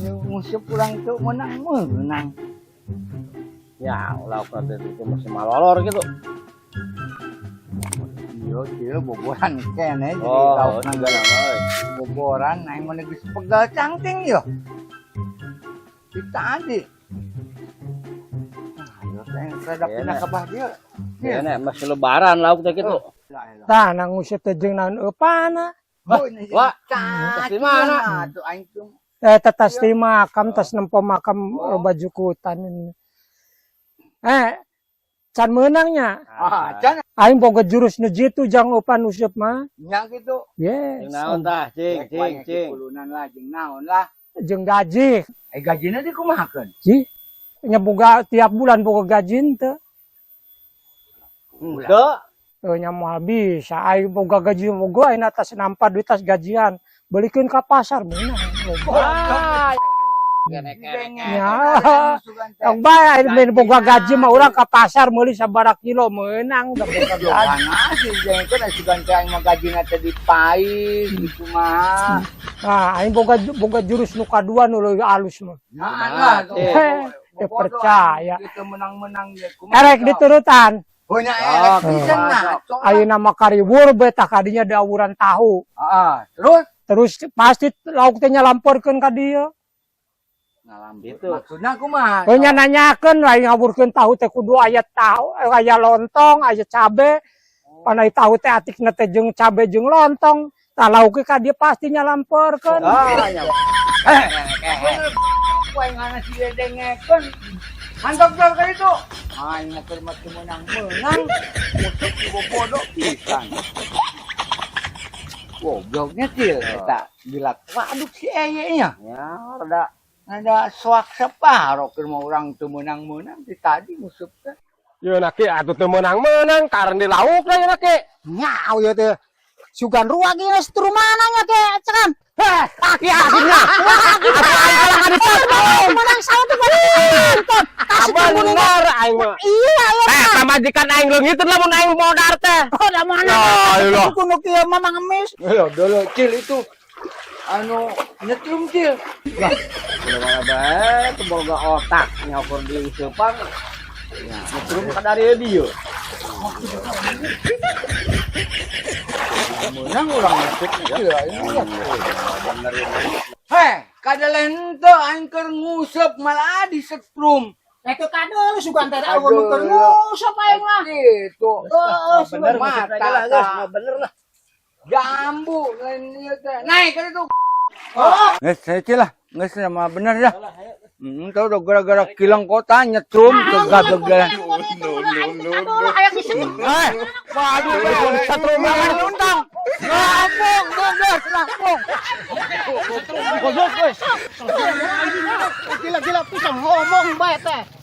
Nguseup urang teu meunang-meunang. Ya, lauk teh itu masih malolor gitu. Iya, cil boboran kene jadi Oh, laukna juga nama euy. Boboran aing mah geus pegal cangking yo. Di tadi. Ayo teh rada Iya, pindah Nek. Ka bah dieu. Ya, nek masih lebaran lauk teh gitu. Tah nang nguseup teh jeung naon eupana. Wah, tas di mana? Tuh aing tuh. Eh, tetas di makam, tas nempo makam bajukutan. Eh, can meunangnya. Ah, can. Aing boga jurus nu jitu jang eupan useup mah. Nya gitu. Yes. Jeung naon tah, cing, cing, cing. Kulunan lah jeung naon lah. Jeung gaji. Eh, gajina dikumahakeun? Ji. Nya boga tiap bulan boga gaji teu. Henteu. Eh, nya moal bisa. Aing boga gaji boga aing atas nampa duit tas gajian. Belikeun ka pasar meunang. Ah, Ya. Yang bae aing main boga gaji mah urang ka pasar meuli sabaraha kilo meunang da boga gaji. Mana sih jengkeun asugan teh aing mah gajina teh dipais gitu mah. Nah, aing boga boga jurus nu kadua nu leuwih alus mah. Nah, lah tuh. Heh, teu percaya. Gitu menang-menang ge kumaha. Erek diturutan. Punya erek pisan nah. Ayeuna mah kariwur bae tah kadinya diawuran tahu. Heeh, terus. Terus pasti lauk teh nyalamporkeun ka dieu. Ngalampir. Gitu. Maksudna kumaha? Heuh, nya nanyakeun lain ngawurkeun tahu teh kudu aya tahu, aya lontong, aya cabe. Panai tahu teh atikna teh jeung cabe jeung lontong. Tah lauk ka dieu pasti nyalamporkeun. Ah, nya. Eh, ku aing ngana si dengekeun. Mantap jauh ka itu. Aing mah keur mah teu meunang-meunang. Useup bobodo pisan. Gobloknya cil eta gila. Waduh, si eye nya. Ya, rada. Ada soak separo keur mah urang teu meunang-meunang di tadi nguseup teh. Ye naki atuh teu meunang-meunang karena di lauk lah ya naki. Nyau ya teh. Sugan ruang ini setrumana nya ke cekan. Heh, kaki akhirnya. Atuh aing kalah ka dipotong. Menang saya tuh nonton. Kasih Bener aing mah. Iya ya. Eh, pamajikan aing leungiteun lamun aing modar teh. Oh, da mana? Ya, Allah. Kudu kieu mah ngemis. Ayo dulu cil itu anu nyetrum cil. Lah, mana bae teu boga otak nyakur di useupan. Ya, nyetrum ka dari dieu. Menang urang nguseup cil aing mah. Heh, kadalen teu aing keur nguseup malah disetrum. Itu kade sugan teh eueuh nu keur nguseup aing mah. Gitu. Heeh, Bener mata, nguseup aja lah, geus, mah bener lah. Jambu lain ieu teh. Naik ka ditu. Geus saya lah, geus mah bener dah. Tahu udah gara-gara kilang kota nyetrum ke gagel. Hayang disebut. Eh, waduh, Setrum banget. Untang. Ngapung, geus lampung. Goblok weh. Gila-gila pisang ngomong bae teh.